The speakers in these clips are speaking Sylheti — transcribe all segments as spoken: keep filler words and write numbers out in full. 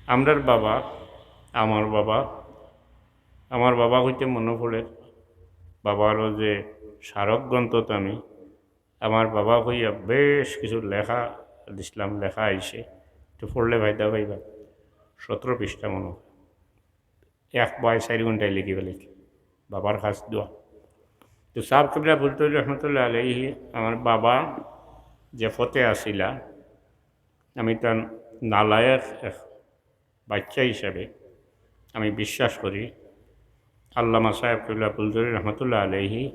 আমরার বাবা, আমার বাবা, আমার বাবা কইতে মনো পড়ের, বাবারও যে স্মারক গ্রন্থত আমি আমার বাবা কইয়া বেশ কিছু লেখা দিছলাম, লেখা আইছে, একটু পড়লে ফায়দা পাইবা। সতেরো পৃষ্ঠা মনো হয়। এক বায় চাইর ঘন্টায় লেখি ফেলাইছি বাবার খাছ দোয়া। তো সাব কিবলা ফুলতলি রহমতুল্লাহ আলাইহি, আমার বাবা যে ফতে আছিলা, আমি তান নালায়েক এক বাচ্চা হিসাবে আমি বিশ্বাস করি। আল্লামা সাহেব কিবলা ফুলতলি রহমতুল্লাহ আলাইহি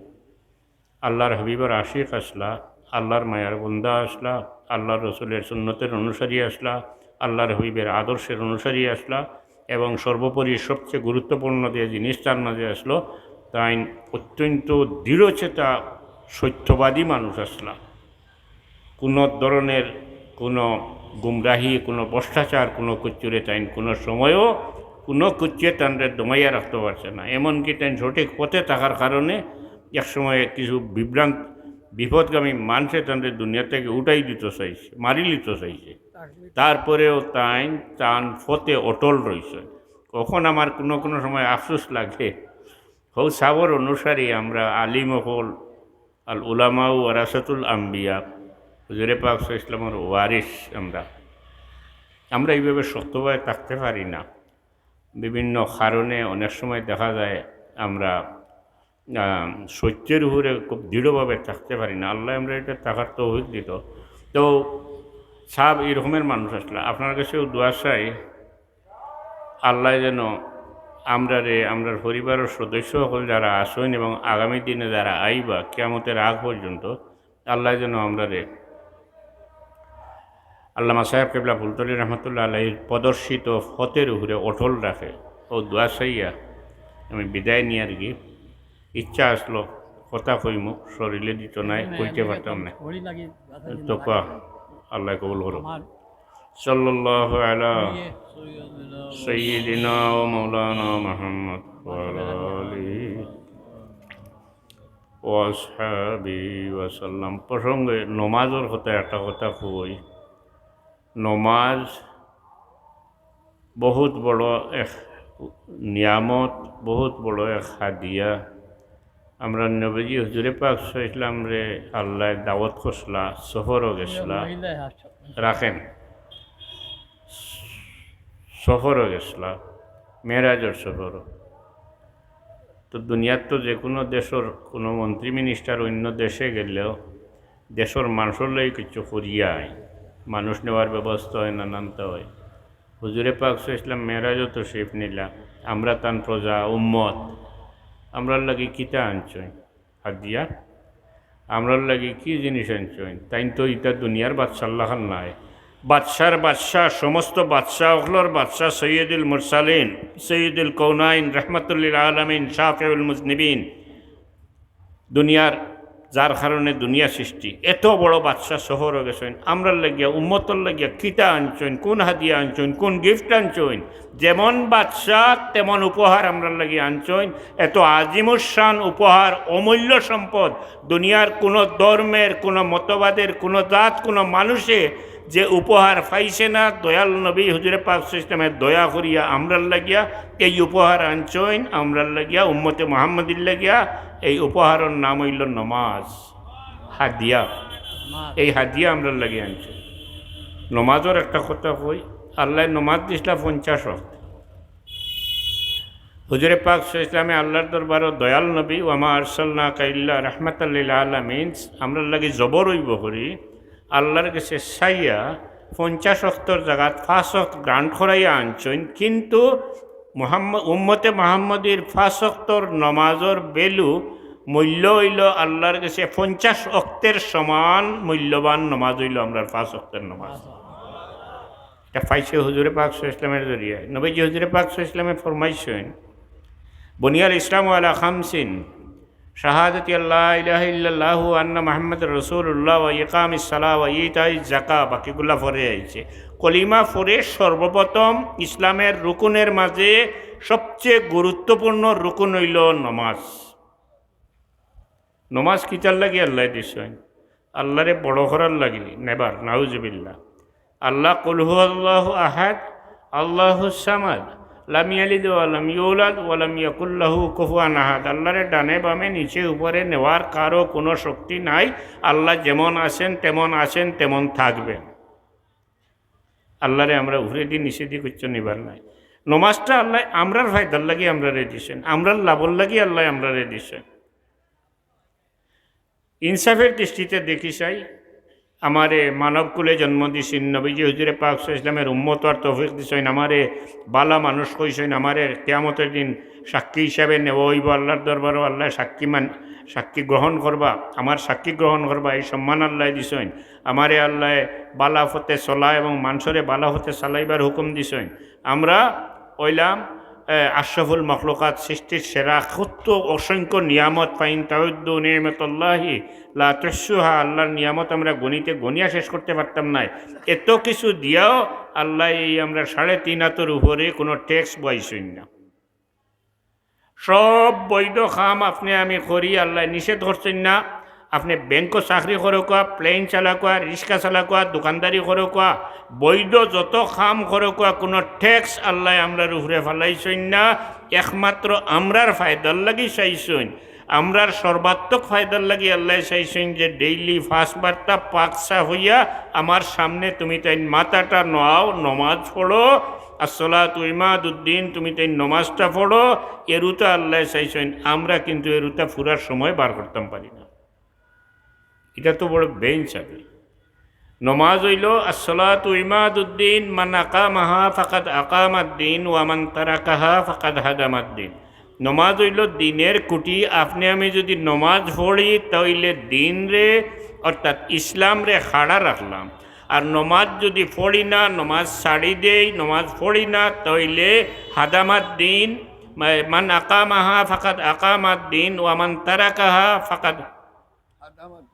আল্লাহর হাবিবর আশিক আছলা, আল্লাহর মায়ার বন্দা আছলা, আল্লাহর রসুলের সুন্নতের অনুসারী আছলা, আল্লাহর হাবিবের আদর্শের অনুসারী আছলা, এবং সর্বোপরি সবচেয়ে গুরুত্বপূর্ণ যে জিনিস তার মাঝে আছলো, তাইন অত্যন্ত দৃঢ়চেতা সত্যবাদী মানুষ আছলা। কোনো ধরনের কোনো গুমরাহি, কোনো ভ্রষ্টাচার, কোনো কিচ্ছুরে তাইন কোনো সময়ও কোনো কিচ্ছুয়ে তানরে দমাইয়া রাখতে পারছে না। এমনকি তাইন সঠিক পথে থাকার কারণে এক সময় কিছু বিভ্রান্ত, বিপদগামী মানুষে তানরে দুনিয়া থেকে উঠাই দিতে চাইছে, মারি নিতে চাইছে। তারপরেও তাইন তান পথে অটল রইছে। তখন আমার কোনো কোনো সময় আফসোস লাগে, হউ সাবর অনুসারী আমরা আলিম অকল, আল উলামা ওয়ারাসাতুল আম্বিয়া, হুজুরে পাক সাল্লাল্লাহু আলাইহি ওয়াসাল্লামর ওয়ারিস আমরা। আমরা এইভাবে শক্তভাবে থাকতে পারি না। বিভিন্ন কারণে অনেক সময় দেখা যায় আমরা, আহ, সত্যের উপরে খুব দৃঢ়ভাবে থাকতে পারি না। আল্লাহ আমরা এটা থাকার তৌফিক দিত। তো সাব এই রকমের মানুষ আছলা, আপনার কাছেও দোয়া চাই, আল্লাহ যেন আমরারে, আমরার পরিবারের সদস্য সকল যারা আছইন এবং আগামী দিনে যারা আইবা, কিয়ামতের আগ পর্যন্ত, আল্লাহ যেন আমরারে আল্লামা সাহেব কিবলা ফুলতলি রহমতুল্লাহ আলাইহির প্রদর্শিত পথের উপরে অটল রাখে। ও দোয়া চাইয়া আমি বিদায় নিয়ার কি ইচ্ছা আছলো, কথা কইমু, শরীরে দিত নাই, কইতে পারতাম না। তো কা, আল্লাহ কবুল করো। সাল্লাল্লাহু আলা সাইয়্যিদিনা ওয়া মাওলানা মুহাম্মদ ওয়া আলা আলিহি ওয়া আসহাবিহি ওয়া সাল্লাম। প্রসঙ্গে নমাজর কথা একটা কথা কই। নমাজ বহুত বড় এক নিয়ামত, বহুত বড় এক হাদিয়া। আমরা নবীজি হুজুরে পাক সাল্লাল্লাহু আলাইহি ওয়াসাল্লামরে আল্লাহ দাওয়াত করছলা, সফরও গেছলা, রাখেন, সফরও গেছলা, মেরাজর সফরও। তো দুনিয়ার তো যে কোনো দেশর কোনো মন্ত্রী মিনিস্টার অন্য দেশে গেলেও দেশর মানুষর লাগি কিছু করিয়া আয়, মানুষ নেওয়ার ব্যবস্থা হয়, নানানতা হয়। হুজুরে পাক সাল্লাল্লাহু আলাইহি ওয়াসাল্লাম মেরাজও তশরিফ নিলা, আমরা তান প্রজা, উম্মত, আমরার লাগি কিতা আনছইন? হাদিয়া। আমরার লাগি কি জিনিস আনছইন? তাইন তো ইতা দুনিয়ার বাদশার লাখান নায়। বাদশার বাদশা, সমস্ত বাদশা অকলর বাদশা, সৈয়দুল মুরসালিন, সৈয়দুল কৌনাইন, রহমাতুল্লিল আলামিন, শাফিউল মুজনিবিন। দুনিয়ার, যার কারণে দুনিয়া সৃষ্টি, এত বড় বাদশা সফরও গেছইন, আমরার লাগিয়া, উম্মতর লাগিয়া কিতা আনছইন, কোন হাদিয়া আনছইন, কোন গিফট আনছইন? যেমন বাদশা তেমন উপহার আমরার লাগি আনছইন। এত আজিমুস শান উপহার, অমূল্য সম্পদ, দুনিয়ার কোনো ধর্মের, কোনো মতবাদের, কোনো জাত, কোনো মানুষে যে উপহার পাইছে না, দয়াল নবী হুজুরে পাক সাল্লাল্লাহু আলাইহি ওয়াসাল্লামে দয়া করিয়া আমরার লাগিয়া এই উপহার আনছইন, আমরার লাগিয়া, উম্মতে মুহাম্মদীর লাগিয়া। এই উপহারর নাম অইলো নমাজ, হাদিয়া। এই হাদিয়া আমরার লাগি আনছইন। নমাজর একটা কথা কই, আল্লায় নমাজ দিছলা পঞ্চাশ ওয়াক্ত। হুজুরে পাক সাল্লাল্লাহু আলাইহি ওয়াসাল্লামে আল্লাহর দরবারো দয়াল নবী, "ওয়ামা আরসালনাকা ইল্লা রাহমাতাল লিল আলামিন", আমরার লাগি জবর অইবো করি, আল্লাহর গেছে চাইয়া পঞ্চাশ ওয়াক্তর জাগাত পাঁচ ওয়াক্ত গ্রান্ট করাইয়া আনছইন, কিন্তু মুহাম্মদ, উম্মতে মুহাম্মদীর পাঁচ ওয়াক্তর নমাজর ভ্যালু, মূল্য অইলো আল্লাহর গেছে পঞ্চাশ ওয়াক্তের সমান মূল্যবান নমাজ অইলো আমরার পাঁচ ওয়াক্তের নমাজ। এটা পাইছে হুজুরে পাক সাল্লাল্লাহু আলাইহি ওয়াসাল্লামের জরিয়ায়। নবীজি হুজুরে পাক সাল্লাল্লাহু আলাইহি ওয়াসাল্লামে ফরমাইছইন, "বুনিয়াল ইসলামু আলা খামসিন, শাহাদাতি আল্লা ইলাহা ইল্লাল্লাহু ওয়া আন্না মুহাম্মাদুর রাসূলুল্লাহ ওয়া ইকামিস সালাহ ওয়া ইতাইজ যাকাহ", বাকিগুলা পরে আইছে। কলিমা পরে সর্বপ্রথম ইসলামের রুকুনের মাঝে সবচেয়ে গুরুত্বপূর্ণ রুকুন অইলো নমাজ। নমাজ কিতার লাগি আল্লায় দিছইন? আল্লাহরে বড় করার লাগি? নেভার, নাউজুবিল্লাহ। আল্লাহ কুল হুয়াল্লাহু আহাদ, আল্লাহুস সামাদ, লাম ইয়ালিদ ওয়া লাম ইউলাদ ওয়া লাম ইয়াকুল লাহু কুফুয়ান আহাদ। আল্লাহরে ডানে বামে নিচে উপরে নেওয়ার কারো কোনো শক্তি নাই। আল্লাহ যেমন আছেন, তেমন আছেন, তেমন থাকবেন। আল্লাহরে আমরা উপরেদি নিচেদি কিচ্ছু নিবার নাই। নমাজটা আল্লাহ আমরার ফায়দার লাগি আমরারে দিছেন, আমরার লাভর লাগি আল্লাহ আমরারে দিছেন। ইনসাফের দৃষ্টিতে দেখি চাই, আমারে মানব কুলে জন্ম দিছইন, নবীজি হুজুরে পাক সাল্লাল্লাহু আলাইহি ওয়াসাল্লামের উম্মত অওয়ার তৌফিক দিছইন, আমারে বালা মানুষ কইছইন, আমারে কিয়ামতের দিন সাক্ষী হিসাবে নেওয়া অইবো আল্লাহর দরবারো, আল্লাহ সাক্ষী মান-, সাক্ষী গ্রহণ করবা, আমার সাক্ষী গ্রহণ করবা, এই সম্মান আল্লাহ দিছইন। আমারে আল্লাহ বালা পথে চলা এবং মানষরে বালা পথে চালাইবার হুকুম দিছইন। আমরা অইলাম, এ, আশরাফুল মখলুকাত, সৃষ্টির সেরা, কত অসংখ্য নিয়ামত, ফাইন তাউদ্দু নি'মাতাল্লাহি লা তুহসুহা, আল্লাহর নিয়ামত আমরা গণিতে গণিয়া শেষ করতে পারতাম নায়। এত কিছু দিয়াও আল্লাহ এই আমরা সাড়ে তিন আতর উপরে কোনো ট্যাক্স বওয়াইছইন না। সব বৈধ কাম আপনে আমি করি, আল্লাহ নিষেধ করছইন না। আপনে ব্যাংকো চাকরি করউক্কা, প্লেন চালাউক্কা, রিক্সা চালাউক্কা, দোকানদারি করউক্কা, বৈধ যত কাম করউক্কা, কোনো ট্যাক্স আল্লাহ আমরার উপরে ফালাইছইন না। একমাত্র আমরার ফায়দার লাগি চাইছইন, আমরার সর্বাত্মক ফায়দার লাগি আল্লাহ চাইছইন যে ডেইলি পাঁচ বারটা পাক সাফ অইয়া আমার সামনে তুমি তাইন মাথাটা নোয়াও, নমাজ পড়ো, আসসালাতু ইমাদুদ্দিন, তুমি তাইন নমাজটা পড়ো। এরুতা আল্লাহ চাইছইন, আমরা কিন্তু এরুতা পুরা সময় বার করতাম পারি না। ইটা তো বড় বেইনসাফি। নমাজ অইলো আসসালাতু ইমাদুদ্দিন, মান আকামাহা ফাকাদ আকামাদ্দিন, ওয়া মান তারাকাহা ফাকাদ হাদামাদ্দিন। নমাজ অইলো দিনের খুঁটি। আপনে আমি যুদি নমাজ পড়ি, তাইলে দিনরে, অর্থাৎ ইসলামরে খাড়া রাখলাম। আর নমাজ যুদি পড়ি না, নমাজ ছাড়ি দেই, নমাজ পড়ি না, তাইলে হাদামাদ্দিন, মা-, মান আকামাহা ফাকাদ আকামাদ্দিন, ওয়া মান তারাকাহা ফাকাদ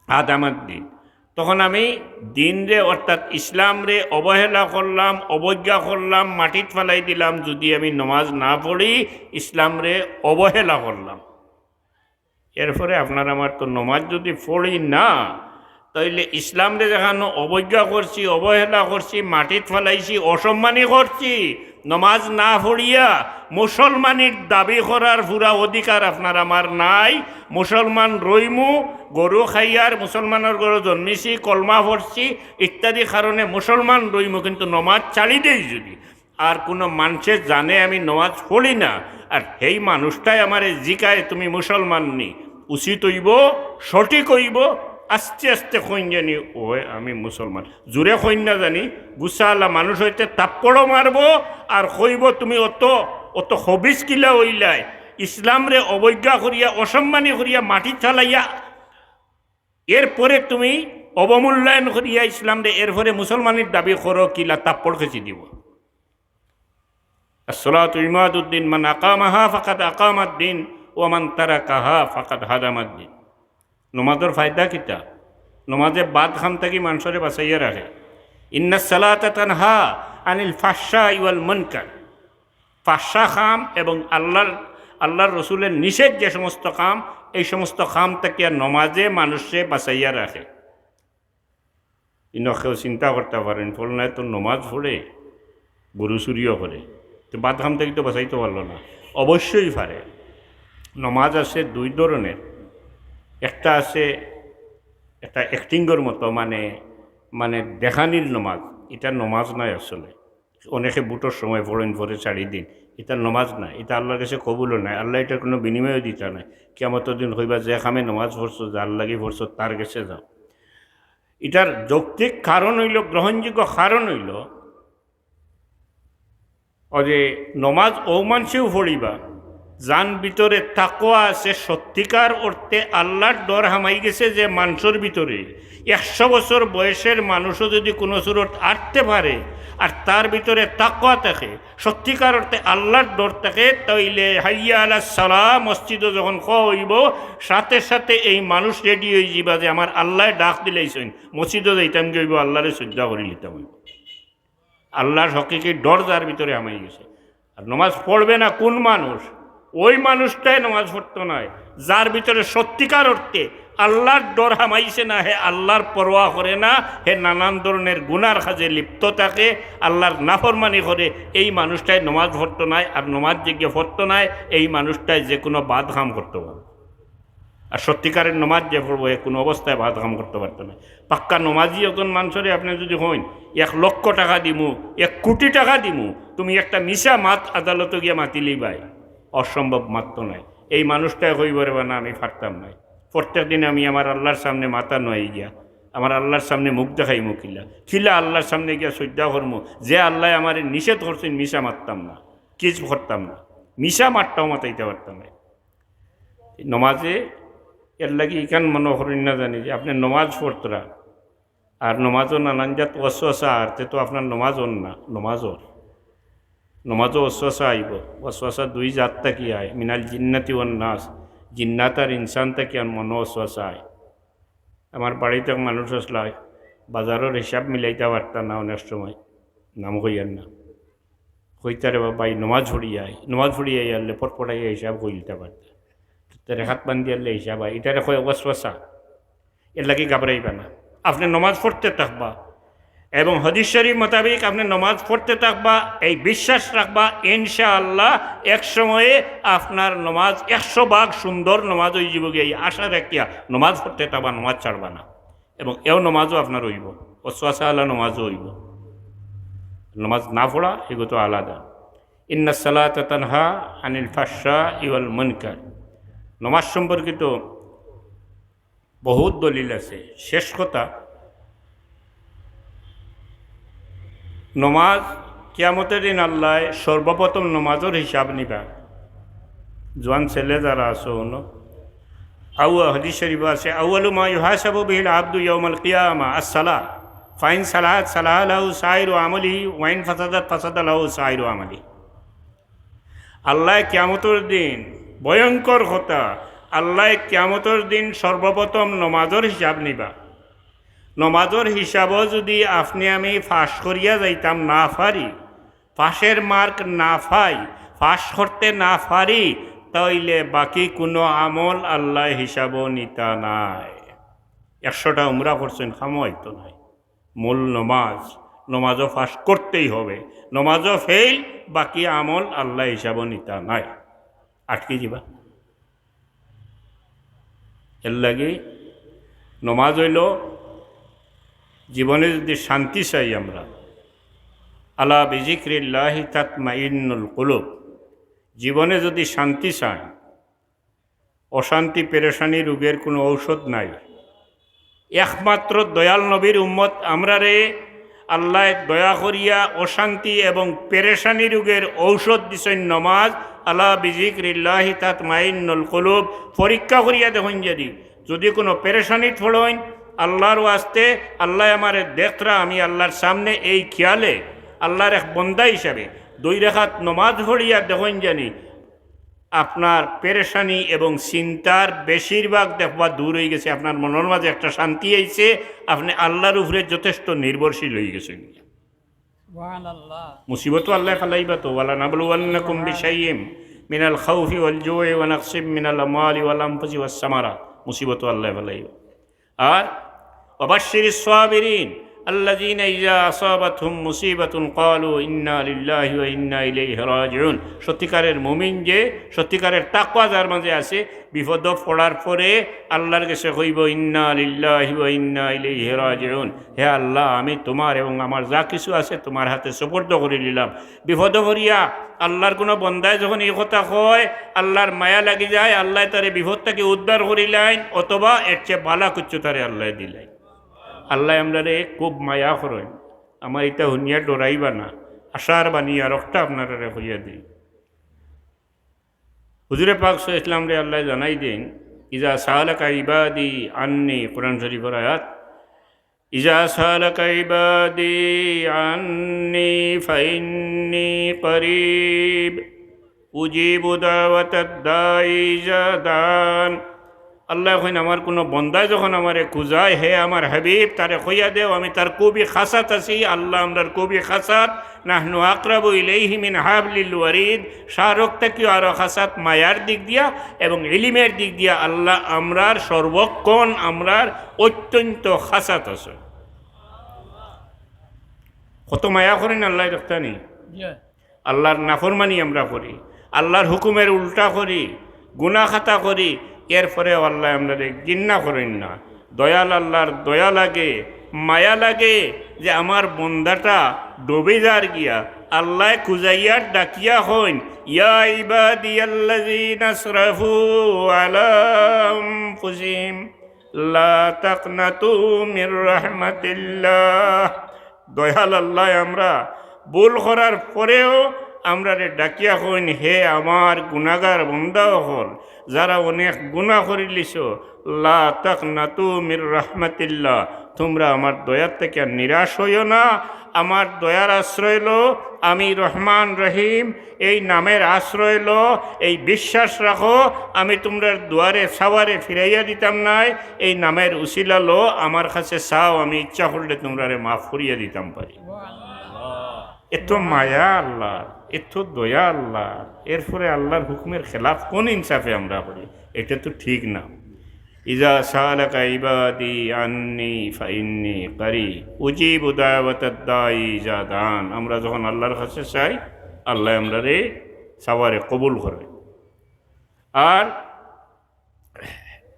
হাদামাদ্দিন। তখন আমি দিনরে, অর্থাৎ ইসলামরে অবহেলা করলাম, অবজ্ঞা করলাম, মাটিত ফালাই দিলাম। যুদি আমি নমাজ না পড়ি, ইসলামরে অবহেলা করলাম। এরপরে আপনার আমার তো নমাজ যুদি পড়ি না, তাইলে ইসলামরে যেখানো অবজ্ঞা করছি, অবহেলা করছি, মাটিত ফালাইছি, অসম্মানী করছি, নমাজ না পড়িয়া মুসলমানির দাবি করার পুরা অধিকার আপনার আমার নাই। মুসলমান রইমু, গরু খাইয়ার মুসলমানর ঘরো জন্মিছি, কলমা পড়ছি ইত্যাদি কারণে মুসলমান রইমু, কিন্তু নমাজ ছাড়ি দেই যুদি, আর কোনো মানষে জানে আমি নমাজ পড়ি না, আর হেই মানুষটাই আমারে জিকায়, "তুমি মুসলমান নি?" উচিত অইবো, সঠিক অইবো, আস্তে আস্তে কইন জানি, "ওয়, আমি মুসলমান।" জুরে কইন না জানি, গুছাআলা মানুষ অইতে থাপ্পড়ও মারবো, আর কইবো, "তুমি অত, অত খবিছ কিলা অইলায়, ইসলামরে অবজ্ঞা করিয়া, অসম্মানী করিয়া, মাটিত ফালাইয়া, এরপরে তুমি অবমূল্যায়ন করিয়া ইসলামরে, এরপরে মুসলমানির দাবি করো কিলা?" থাপ্পড় খেচি দিবো। আসসালাতু ইমাদুদ্দিন, মান আকামাহা ফাকাদ আকামাদ্দিন, ওয়া মান তারাকাহা ফাকাদ হাদামাদ্দিন। নমাজর ফায়দা কিতা? নমাজে বাদ খাম থাকি মানষরে বাঁচাইয়া রাখে। ইন্নাস সালাতা তানহা আনিল ফাহশাই ওয়াল মুনকার। ফাহশা খাম এবং আল্লাহর, আল্লাহর রসুলের নিষেধ যে সমস্ত খাম, এই সমস্ত খাম থাকিয়া নমাজে মানুষরে বাঁচাইয়া রাখে। ইনো কেউ চিন্তা করতা পারইন, ফলনায় তো নমাজ পড়ে, গরু চুরিও করে, তো বাদ খাম থাকি তো বাঁচাইতো পারলো না। অবশ্যই পারে। নমাজ আছে দুই ধরনের, একটা আছে একটা অ্যাক্টিংয়ের মতো, মানে, মানে দেখানির নমাজ, ইটা নমাজ নায় আসলে। অনেকে ভোটর সময় পড়ইন, পরে ছাড়ি দিন, ইটা নমাজ নায়, ইটা আল্লাহর গেছে কবুলও নায়, আল্লায় ইটার কোনো বিনিময়ও দিতা নায়। কিয়ামতর দিন কইবা, "যে কামে নমাজ পড়ছো, যার লাগি পড়ছো, তার গেছে যাও।" ইটার যৌক্তিক কারণ অইলো, গ্রহণযোগ্য কারণ অইলো, অউ যে নমাজ অউ মানষেউ পড়িবা, যান ভিতরে তাকওয়া আছে, সত্যিকার অর্থে আল্লাহর ডর হামাই গেছে যে মানষর ভিতরে, একশো বছর বয়সের মানুষও যুদি কোনো সুরত আটতে পারে, আর তার ভিতরে তাকওয়া থাকে, সত্যিকার অর্থে আল্লাহর ডর থাকে, তাইলে হাইয়া আলাস সালাহ মসজিদো যখন কওয়া অইবো, সাথে সাথে এই মানুষ রেডি অইযিবা যে আমার আল্লায় ডাক দিলাইছইন, মসজিদো যাইতাম গি অইবো, আল্লাহরে সইজদা করি লিতাম অইবো। আল্লাহর হকিকি ডর যার ভিতরে হামাই গেছে। আর নমাজ পড়বে না কোন মানুষ? ওই মানুষটাই নমাজ পড়তো নায়, যার ভিতরে সত্যিকার অর্থে আল্লাহর ডর হামাইছে না, হে আল্লাহর পরোয়া করে না, হে নানান ধরনের গুনার কাজে লিপ্ত থাকে, আল্লাহর নাফরমানি করে, এই মানুষটায় নমাজ পড়তো নায়। আর নমাজ যেগিয়ে পড়তো নায়, এই মানুষটায় যে কোনো বাদ কাম করতো পারে। আর সত্যিকারের নমাজ যে পড়বো, এ কোনো অবস্থায় বাদ কাম করতো পারতো নায়। পাক্কা নমাজি একজন মানুষরে আপনে যদি কইন, "এক লক্ষ টাকা দিমু, এক কোটি টাকা দিমু, তুমি একটা মিছা মাত আদালতো গিয়া মাতিলিবায়", অসম্ভব মাত তো নায়। এই মানুষটায় কইবো, "রে বা না, আমি পারতাম নায়, প্রত্যেক দিন আমি আমার আল্লাহর সামনে মাথা নুয়াই গিয়া আমার আল্লাহর সামনে মুখ দেখাইমু কিলা, কিলা আল্লাহর সামনে গিয়া সইজদা করমু, যে আল্লায় আমারে নিষেধ করছইন মিছা মাততাম না, কিচ্ছু করতাম না, মিছা মাতটাও মাতাইতা পারতাম নায়।" নমাজে এর লাগি ইখান মনো করইন না জানি যে আপনে নমাজ পড়তরা, আর নমাজও নানান জাত ওয়াসওয়াসা, আর তে তো আপনার নমাজ অর না, নমাজ অর। নমাজও ওয়াসওয়াসা আইবো। ওয়াসওয়াসা দুই জাত থাকি আয়, মিনাল জিন্নাতি ওয়ান নাস, জিন্নাত আর ইনসান থাকি আর মনো ওয়াসওয়াসা আয়। আমার বাড়িত এক মানুষ আছলা, বাজারর হিসাব মিলাইতা পারতা না অনেক সময়, নাম কইয়ার না। কইতা, "রে বা ভাই, নমাজ পড়িয়া আয়, নমাজ পড়িয়া আইলে পটপটাইয়া হিসাব করিলিতা পারতা।" তে রেখাত বান্ধিয়ালে হিসাব আয়, ইটারে কয় ওয়াসওয়াসা। এর লাগি ঘাবড়াইবা না, আপনে নমাজ পড়তে থাকবা এবং হাদিস শরীফ মোতাবেক আপনে নমাজ পড়তে থাকবা, এই বিশ্বাস রাখবা, ইনশাআল্লাহ এক সময়ে আপনার নমাজ একশো ভাগ সুন্দর নমাজ অইযিবোগি। এই আশা রাখিয়া নমাজ পড়তে থাকবা, নমাজ ছাড়বা না, এবং এও নমাজও আপনার অইবো, ওয়াসওয়াসা আলা নমাজও অইবো। নমাজ না পড়া এগু তো আলাদা। ইন্নাস সালাতা তানহা আনিল ফাহশাই ওয়াল মুনকার। নমাজ সম্পর্কিত বহুত দলিল আছে। শেষ কথা, নমাজ, কিয়ামতর দিন আল্লায় সর্বপ্রথম নমাজর হিসাব নিবা। জোয়ান ছেলে যারা আছো, হুনো, আউ হাদিস শরীফ আছে, "আউয়ালু মা ইউহাসাবু বিহিল আবদু ইয়াউমাল কিয়ামা আস-সালাহ, ফাইন সালাহাত সালাহা লাহু সাইরু আমালিহি, ওয়াইন ফাসাদাত ফাসাদা লাহু সাইরু আমালিহি।" আল্লায় কিয়ামতর দিন, ভয়ঙ্কর কথা, আল্লায় কিয়ামতর দিন সর্বপ্রথম নমাজর হিসাব নিবা। নমাজর হিসাবও যদি আপনে আমি পাশ করিয়া যাইতাম না পারি, পাশের মার্ক না পাই, পাশ করতে না পারি, তাইলে বাকি কুনু আমল আল্লায় হিসাবও নিতা নায়। একশোটা উমরা করছইন, কামও আইতো নায়। মূল নমাজ, নমাজও পাশ করতেই হবে। নমাজও ফেইল, বাকি আমল আল্লায় হিসাবও নিতা নায়, আটকি যিবা। এর লাগি নমাজ অইলো, জীবনে যদি শান্তি চাই আমরা, আলা বিজিক্রিল্লাহি তাতমাইন্নুল কুলুব, জীবনে যদি শান্তি চাই, অশান্তি, পেরেশানি, রোগের কুনু ঔষধ নাই। একমাত্র দয়াল নবীর উম্মত আমরারে আল্লায় দয়া করিয়া অশান্তি এবং পেরেশানি রোগের ঔষধ দিছইন নমাজ। আলা বিজিক্রিল্লাহি তাতমাইন্নুল কুলুব। পরীক্ষা করিয়া দেখইন যদি, যদি কুনু পেরেশানিত পড়ইন, আল্লাহর ওয়াস্তে, আল্লায় আমারে দেখরা, আমি আল্লাহর সামনে এই খিয়ালে, আল্লাহর এক বন্দা হিসাবে দুই রাকাত নমাজ পড়িয়া দেখইন জানি, আপনার পেরেশানি এবং চিন্তার বেশিরভাগ দেখবা দূর অইগেছে, আপনার মনর মাঝে একটা শান্তি আইছে, আপনে আল্লাহর উপরে যথেষ্ট নির্ভরশীল অইগেছইন। সুবহানাল্লাহ। মুসিবতও আল্লায় ফালাইবা তো, ওয়ালা নাবলুওয়ান্নাকুম বিশাইইম মিনাল খাউফি ওয়াল জুই ওয়া নাকসিম মিনাল আমওয়ালি ওয়াল আনফুসি ওয়াস সামারাত, মুসিবতও আল্লায় ফালাইবা। আর ওয়াবাশশিরিস সাবিরিন আল্লাযীনা ইযা আসাবাতহুম মুসিবাতুন ক্বালু ইন্না লিল্লাহি ওয়া ইন্না ইলাইহি রাজিউন। সত্যিকারের মুমিন যে, সত্যিকারের তাকওয়া যার মাঝে আছে, বিপদ পড়ার পরে আল্লাহর কাছে কইবো, "ইন্না লিল্লাহি ওয়া ইন্না ইলাইহি রাজিউন।" হে আল্লাহ, আমি তোমার এবং আমার যা কিছু আছে তোমার হাতে সুপর্দ করি দিলাম। বিপদ পড়িয়া আল্লাহর কুনু বন্দায় যখন এই কথা কয়, আল্লাহর মায়া লাগি যায়, আল্লায় তারে বিপদ থাকি উদ্ধার করিলাইন, অথবা এর চেয়ে বালা কিচ্ছু তারে আল্লায় দিলাইন। আল্লায় আমরারে খুব মায়া করইন। আমার ইতা হুনিয়া ডরাইবা না, আশার বাণী আরোকটা আপনারারে কইয়া দেই। হুজুরে পাক সাল্লাল্লাহু আলাইহি ওয়াসাল্লামরে আল্লায় জানাই দেইন, "ইজা সাআলাকা ইবাদি আন্নি", কোরআন শরীফর আয়াত, "ইজা সাআলাকা ইবাদি আন্নি ফাইন্নি করিব, উজিবু দাওয়াতাদ দাঈ ইজা দাআন, আল্লায় কইন, আমার কুনু বন্দায় যখন আমারে খুজায়, হে আমার হাবিব, তারে কইয়া দেও, আমি তার খুবই খাসাত আছি। আল্লাহ আমরার খুবই খাসাত, নাহনু আকরাবু ইলাইহি মিন হাবলিল ওয়ারিদ, শাহরগ থাকিও আরো খাসাত, মায়ার দিক দিয়া এবং ইলিমের দিক দিয়া আল্লাহ আমরার সর্বক্ষণ আমরার অত্যন্ত খাসাত আছে। কত মায়া করইন আল্লায়, দেখতা নি? আল্লাহর নাফরমানি আমরা করি, আল্লাহর হুকুমের উল্টা করি, গুনা খাতা করি, এরপরেও আল্লায় আমরারে ঘিন্না করইন না। দয়াল আল্লাহর দয়া লাগে, মায়া লাগে যে আমার বন্দাটা ডুবি যার গিয়া। আল্লায় খুজাইয়ার ডাকিয়া কইন, ইয়া ইবাদিয়াল্লাযীনা আসরাফু আলা আনফুসিহিম লা তাকনাতু মির রাহমাতিল্লাহ। দয়াল আল্লায় আমরা ভুল করার পরেও আমরারে ডাকিয়া কইন, হে আমার গুনাগার বন্দা অকল, যারা অনেক গুনা করিলিছো, লা তাকনাতু মির রাহমাতিল্লাহ, তুমরা আমার দয়ার থাকি আর নিরাশ অইও না। আমার দয়ার আশ্রয় লো আমি রহমান রহিম, এই নামের আশ্রয় লো, এই বিশ্বাস রাখো, আমি তুমরার দুয়ারে সাওয়ারে ফিরাইয়া দিতাম নায়, এই নামের উসিলা লো, আমার কাছে চাও, আমি ইচ্ছা করলে তুমরারে মাফ করিয়া দিতাম পারি। এত মায়া আল্লাহ, এত দয়া আল্লাহ, এরপরে আল্লাহর হুকুমের খেলাফ কোন ইনসাফে আমরা করি? এটা তো ঠিক না। ইজা সাআলাকা ইবাদি আন্নি ফাইন্নি কারিব, উজিবু দাওয়াতাদ দাঈ ইজা দাআন। আমরা যখন আল্লাহর কাছে চাই, আল্লাহ আমরারে সাওয়ারে কবুল করে। আর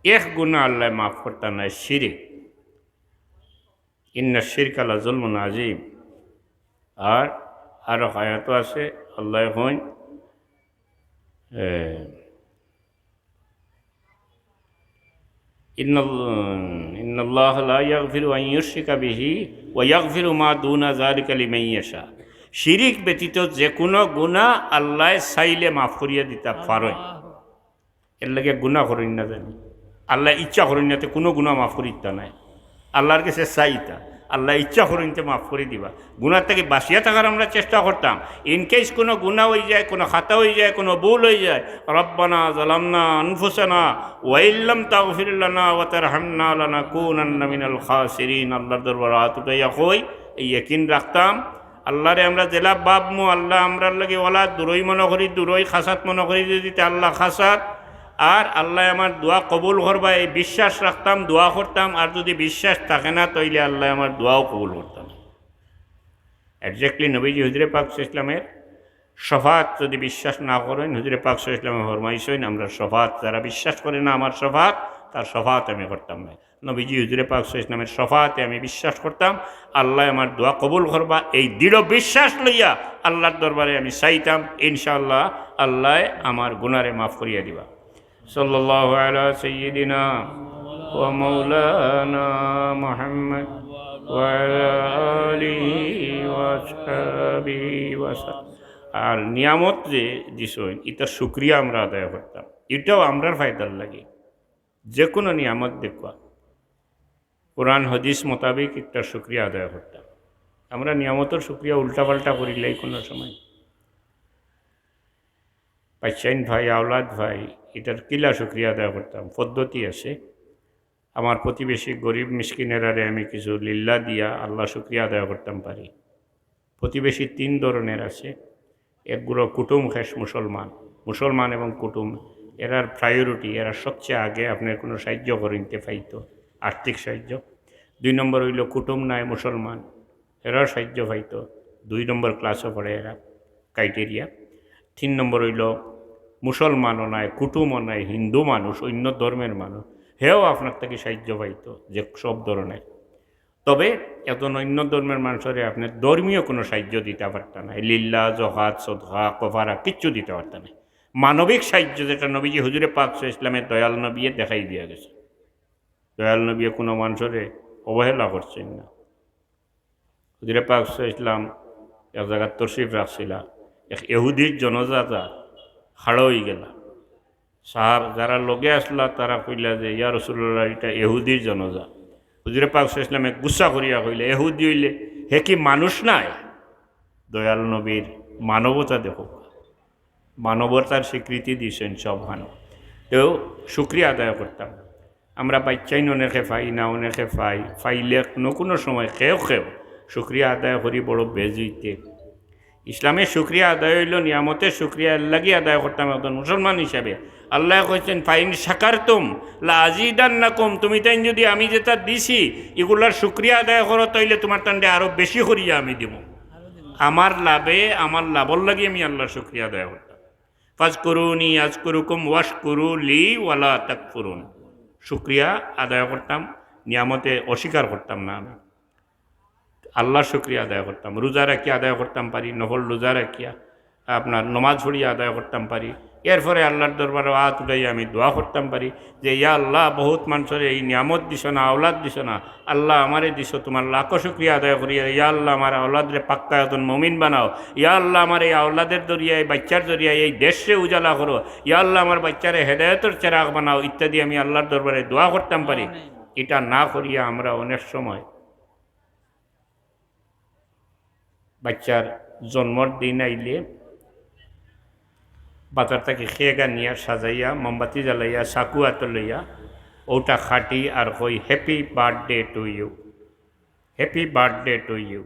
এক গুনা আল্লাহ মাফ করতা নায়, শিরিক। ইন্না শিরকা লা জুলমুন আজিম। আর আরো আয়াত আছে, আল্লাহ কইন, এ, ইন্নাল-, ইন্নাল্লাহা লা ইয়াগফিরু আন ইউশরিকা বিহি ওয়া ইয়াগফিরু মা দুনা যালিকা লিমান ইয়াশা। শিরিক ব্যতীত যে কোনো গুনাহ আল্লাহ চাইলে মাফ করিয়া দিতা পারইন। এর লাগি গুনা করইন না জানি, আল্লাহ ইচ্ছা করইন না, তে কোনো গুনা মাফ করিতা নায়। আল্লাহর কাছে চাইতা, আল্লাহ ইচ্ছা করইন তে মাফ করি দিবা। গুনার থাকি বাঁচিয়া থাকার আমরা চেষ্টা করতাম। In case কোনো গুনা অই যায়, কোনো খাতা অই যায়, কোনো ভুল অই যায়, রব্বানা যালামনা আনফুসানা ওয়া ইল্লাম তাগফির লানা ওয়া তারহামনা লানাকুনান্না মিনাল খাসিরিন। আল্লাহর দরবারে আত উঠাইয়া কই, এই ইয়াকিন রাখতাম, আল্লাহরে আমরা যেলা ভাবমু, আল্লাহ আমরার লাগি ওলা দূরই মনো করি, দূরই খাসাত মনো করি, যদি তে আল্লাহ খাসাত, আর আল্লাহ আমার দোয়া কবুল করবা, এই বিশ্বাস রাখতাম, দোয়া করতাম, আর যদি বিশ্বাস থাকে না, তাইলে আল্লাহ আমার দোয়াও কবুল করতা না। Exactly নবীজি হুজুরে পাক সাল্লাল্লাহু আলাইহি ওয়াসাল্লামের শফাত যদি বিশ্বাস না করইন, হুজুরে পাক সাল্লাল্লাহু আলাইহি ওয়াসাল্লামে ফরমাইছইন, আমরার শফাত, যারা বিশ্বাস করে না আমার শফাত, তার শফাত আমি করতাম না। নবীজি হুজুরে পাক সাল্লাল্লাহু আলাইহি ওয়াসাল্লামের শফাতে আমি বিশ্বাস করতাম, আল্লাহ আমার দোয়া কবুল করবা, এই দৃঢ় বিশ্বাস লইয়া আল্লাহর দরবারে আমি চাইতাম, ইনশাআল্লাহ আল্লাহ আমার গুনারে মাফ করিয়া দিবা। সাল্লাল্লাহু আলা সাইয়্যিদিনা ওয়া মাওলানা মুহাম্মদ ওয়া আলা আলিহি ওয়া আসহাবিহি ওয়া সাল্লাম। আর নিয়ামত যে দিছইন, ইতার শুকরিয়া আমরা আদায় করতাম, ইটাও আমরার ফায়দার লাগি। যে কোনো নিয়ামত দেখবা, কোরআন হাদিস মোতাবেক ইটার শুকরিয়া আদায় করতাম। আমরা নিয়ামতর শুকরিয়া উল্টাপাল্টা করিলাই কোনো সময়। পাইছইন ভাই, আওলাদ ভাই, ইটার কিলা শুকরিয়া আদায় করতাম? পদ্ধতি আছে। আমার প্রতিবেশী গরিব মিসকিন এরারে আমি কিছু লিল্লা দিয়া আল্লাহ শুকরিয়া আদায় করতাম পারি। প্রতিবেশী তিন ধরনের আছে। একগুলো কুটুম খেশ মুসলমান, মুসলমান এবং কুটুম, এরার priority, এরা সবচেয়ে আগে আপনার কোনো সাহায্য করিনতে পাইতো, আর্থিক সাহায্য। দুই নম্বর অইলো কুটুম নায় মুসলমান, এরাও সাহায্য পাইতো, দুই নম্বর ক্লাসও পড়ে এরা, criteria। তিন নম্বর অইলো মুসলমানও নায়, কুটুমও নায়, হিন্দু মানুষ, অন্য ধর্মের মানুষ, হেও আপনার থাকি সাহায্য পাইতো যে সব ধরনের। তবে একজন অন্য ধর্মের মানুষরে আপনি ধর্মীয় কোনো সাহায্য দিতা পারতা না, লিল্লা, জকাত, সদকা, কফারা কিচ্ছু দিতা পারতা না। মানবিক সাহায্য যেটা নবীজি হুজুরে পাক সাল্লাল্লাহু আলাইহি ওয়াসাল্লামে দয়াল নবীয়ে দেখাই দিয়া গেছে, দয়াল নবীয়ে কোনো মানুষরে অবহেলা করছইন না। হুজুরে পাক সাল্লাল্লাহু আলাইহি ওয়াসাল্লাম এক জাগাত তশরিফ রাখছিলা, এক ইহুদির জনাজা খাড়া অই গেলা। সাহাব যারা লগে আসলা, তারা কইলা যে, "ইয়া রাসূলুল্লাহ, ইটা ইহুদির জনাজা।" হুজুরে পাক সাল্লাল্লাহু আলাইহি ওয়াসাল্লামে গুসা করিয়া কইলা, "ইহুদি অইলে হে কি মানুষ নায়?" দয়াল নবীর মানবতা দেখো, মানবতার স্বীকৃতি দিছইন সব মানুষ। তো শুকরিয়া আদায় করতাম। আমরা বাচ্চাইন অনেকে পাই না, অনেকে পাই, পাইলে কোনো কোনো সময় কেউ কেউ শুকরিয়া আদায় করি বড় বেজুইতে। ইসলামের শুকরিয়া আদায় অইলো নিয়ামতের শুকরিয়া, এর লাগি আদায় করতাম একজন মুসলমান হিসাবে। আল্লায় কইছইন, "ফাইন শাকারতুম লা আজিদান্নাকুম", তুমি তাইন যুদি আমি যেটা দিছি, ইগুলার শুকরিয়া আদায় করো, তাইলে তুমার তানরে আরো বেশি করিয়া আমি দিমু। আমার লাভে, আমার লাভর লাগি আমি আল্লার শুকরিয়া আদায় করতাম। "ফাজকুরুনি আজকুরুকুম ওয়াশকুরু লি ওয়ালা তাকফুরুন।" শুকরিয়া আদায় করতাম, নিয়ামতে অস্বীকার করতাম না আমি। আল্লার শুকরিয়া আদায় করতাম, রোজা রাখিয়া আদায় করতাম পারি, নফল রোজা রাখিয়া, আপনার নমাজ পড়িয়া আদায় করতাম পারি। এরপরে আল্লার দরবারো আত উঠাইয়া আমি দোয়া করতাম পারি যে, "ইয়া আল্লাহ, বহুত মানষরে এই নিয়ামত দিছো না, আওলাদ দিছো না, আল্লাহ আমারে দিছো, তুমার লাখো শুকরিয়া আদায় করি। ইয়া আল্লাহ, আমার আওলাদরে পাক্কা একজন মুমিন বানাও। ইয়া আল্লাহ, আমার এই আওলাদের জরিয়ায়, এই বাচ্চার জরিয়ায় এই দেশরে উজালা করো। ইয়া আল্লাহ, আমার বাচ্চারে হেদায়েতর চেরাগ বানাও", ইত্যাদি আমি আল্লার দরবারে দোয়া করতাম পারি। ইটা না করিয়া আমরা অনেক সময় বাচ্চার জন্মর দিন আইলে বাজার থাকি কেক আনিয়া সাজাইয়া, মোমবাতি জ্বালাইয়া, চাকু আতো লইয়া, ওটা কাটি আর কই, "Happy birthday to you, happy birthday to you।"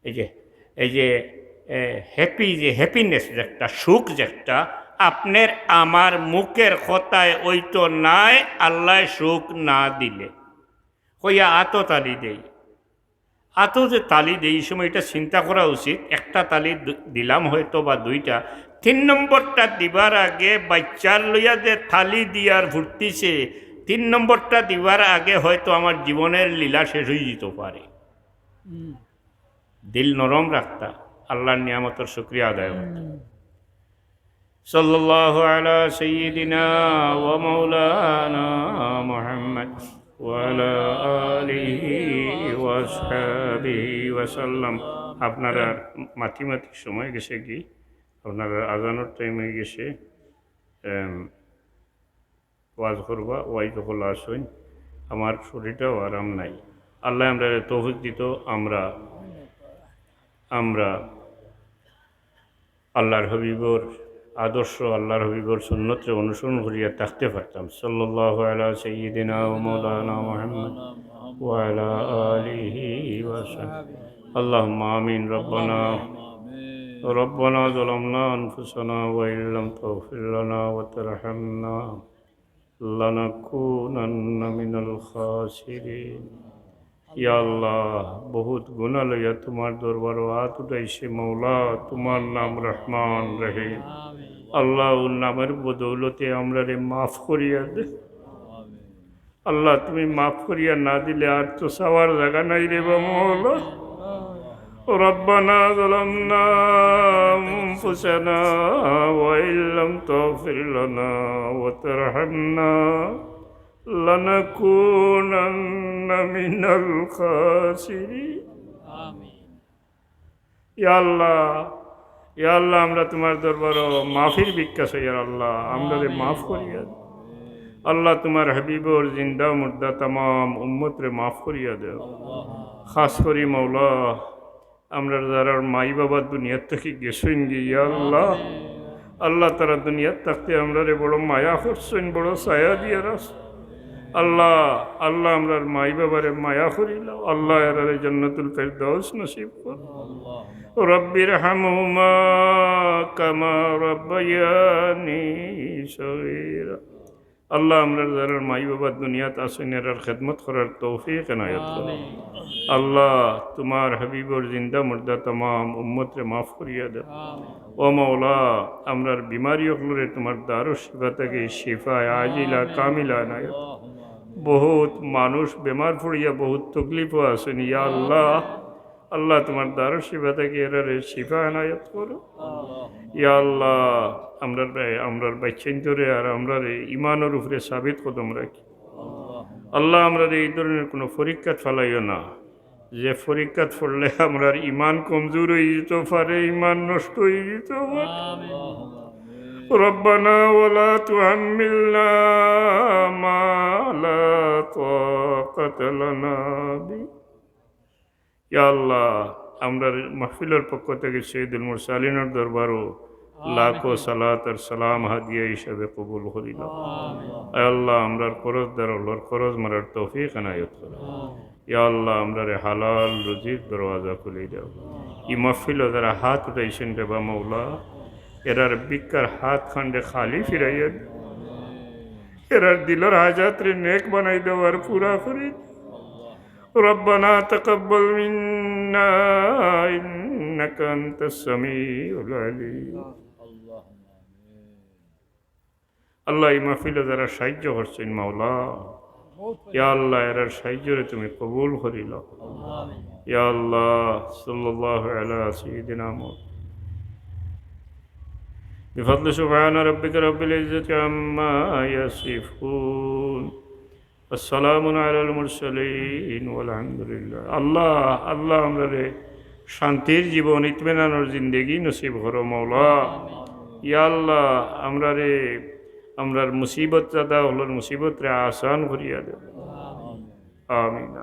এই যে, এই যে, এ, হ্যাপি যে হ্যাপিনেস যেটা, সুখ যেটা, আপনার আমার মুখের কথায় অইতো নায়, আল্লায় সুখ না দিলে। কইয়া আতো তালি দেই। আতো যে তালি দেই, এই সময় এটা চিন্তা করা উচিত, একটা তালি দু-, দিলাম হয়তো বা দুইটা, তিন নম্বরটা দিবার আগে বাচ্চার লইয়া যে তালি দিয়ার ফুর্তিছে, তিন নম্বরটা দিবার আগে হয়তো আমার জীবনের লীলা শেষ হয়ে যেতে পারে। হুম। দিল নরম রাখতা, আল্লার নিয়ামতর শুকরিয়া আদায় করতা। হুম। সাল্লাল্লাহু আলা সাইয়্যিদিনা ওয়া মাওলানা মুহাম্মদ ওয়া আলা আলিহি ওয়া আসহাবিহি ওয়া সাল্লাম। আপনারা মাতি মাতি সময় গেছে কি? আপনারা আজানর টাইম হয়ে গেছে। এম, ওয়াজ করবা, ওয়াইজ হকল আসইন। আমার শরীরটাও আরাম নাই। আল্লায় আমরারে তৌফিক দিতো, আমরা, আমরা আল্লার হাবিবর আদর্শ, আল্লার হাবিবর সুন্নতরে অনুসরণ করিয়া থাকতে পারতাম। সাল্লাল্লাহু আলা সাইয়্যিদিনা ওয়া মাওলানা মুহাম্মদ ওয়া আলা আলিহি ওয়া সাহবিহি। আল্লাহুম্মা আমিন। রব্বানা، রব্বানা যালামনা আনফুসানা ওয়া ইল্লাম তাগফির লানা ওয়া তারহামনা লানাকুনান্না মিনাল খাসিরিন। ইয়া আল্লাহ, বহুত গুনাহ লইয়া তুমার দরবারো আত উঠাইছি মাওলা, তুমার নাম রহমান রহিম। আল্লাহ, অউ নামের বদৌলতে আমরারে মাফ করিয়া দে। আল্লাহ, তুমি মাফ করিয়া না দিলে আর তো চাওয়ার জাগা নাই রে বা মাওলা। ربنا ظلمنا أنفسنا وإن لم تغفر لنا وترحمنا لنكونن من الخاسرين। আমিন। ইয়া আল্লাহ, ইয়া আল্লাহ, আমরা তুমার দরবারো মাফির ভিক্ষা চাইয়ার আল্লাহ, আমরারে মাফ করিয়া দেও। আল্লাহ, তুমার হাবিবর জিন্দা মুর্দা তামাম উম্মতরে মাফ করিয়া দেও। খাস করি মাওলা, আমরার যারার মাই বাবা দুনিয়ার থাকি গেছইন গি, ইয়া আল্লাহ, আল্লাহ, তারা দুনিয়াত থাকতে আমরারে বড় মায়া করছইন, বড় ছায়া দিয়া রাখছইন। আল্লাহ, আল্লাহ, আমরার মাই বাবারে মায়া করিলাও। আল্লাহ, এরারে জান্নাতুল ফেরদাউস নসিব করো। رب ارحمهما كما ربياني صغيرا। আল্লাহ, আমরার যারার মাই বাবা দুনিয়াত আছইন, এরার খেদমত করার তৌফিক এনায়েত করো। আমিন। আল্লাহ, তুমার হাবিবর জিন্দা মুর্দা তামাম উম্মতরে মাফ করিয়া দেও। আমিন। ও মাওলা, আমরার বিমারি অকলরে তুমার দারুশ শিফা থাকি শিফায়ে আজিলা কামিলা এনায়েত। বহুত মানুষ বেমার পড়িয়া বহুত তকলিফো আছইন, ইয়া আল্লাহ, আল্লাহ, তুমার দারুশ শিফা থাকি এরারে শিফা এনায়েত করো। ইয়া আল্লাহ, আমরার বা-, আমরার বাচ্চাইন্তরে আর আমরারে ইমানর উপরে সাবিত কদম রাখি। আল্লাহ, আমরারে এই ধরনের কোনো পরীক্ষাত ফালাইও না, যে পরীক্ষাত পড়লে আমরার ইমান কমজোর হয়ে যেতে পারে, ইমান নষ্ট হয়ে যেতে পারে। ربنا ولا تحملنا ما لا طاقة لنا به। ইয়া আল্লাহ, আমরার মাহফিলর পক্ষ থাকি সৈয়দুল মুরসালিনর দরবারো লাখো সালাত আর সালাম হাদিয়া হিসাবে কবুল করি নাও। আয় আল্লাহ, আমরার করজদার অকলর করজ মারার তৌফিক এনায়েত করো। ইয়া আল্লাহ, আমরারে হালাল রুজির দরওয়াজা খুলি দাও। ই মাহফিলো যারা হাত উঠাইছইন রে বা মওলা, এরার ভিক্ষার হাত খান্ডে খালি ফিরাইয়া দেও। এরার দিলর হাজাতরে নেক বানাই দেও আর পুরা করি দেও। ربنا تقبل منا إنك أنت السميع العليم. আল্লাহ, ই মাহফিলো যারা সাহায্য করছইন মওলা, ইয়া আল্লাহ, এরার সাহায্যরে তুমি কবুল করি লও। ইয়া আল্লাহ, সাল্লাল্লাহু আলা সাইয়্যিদিনা মুহাম্মদ। بفضل سبحان ربك رب العزة عما يصفون. والسلام على المرسلين والحمد لله. আল্লাহ, আল্লাহ, আমরারে শান্তির জীবন, ইতমিনানর জিন্দেগি নসিব করো মওলা। ইয়া আল্লাহ, আমরারে, আমরার মুসিবত জাদা অকলর মুসিবতরে আসান করিয়া দেও। আমিন।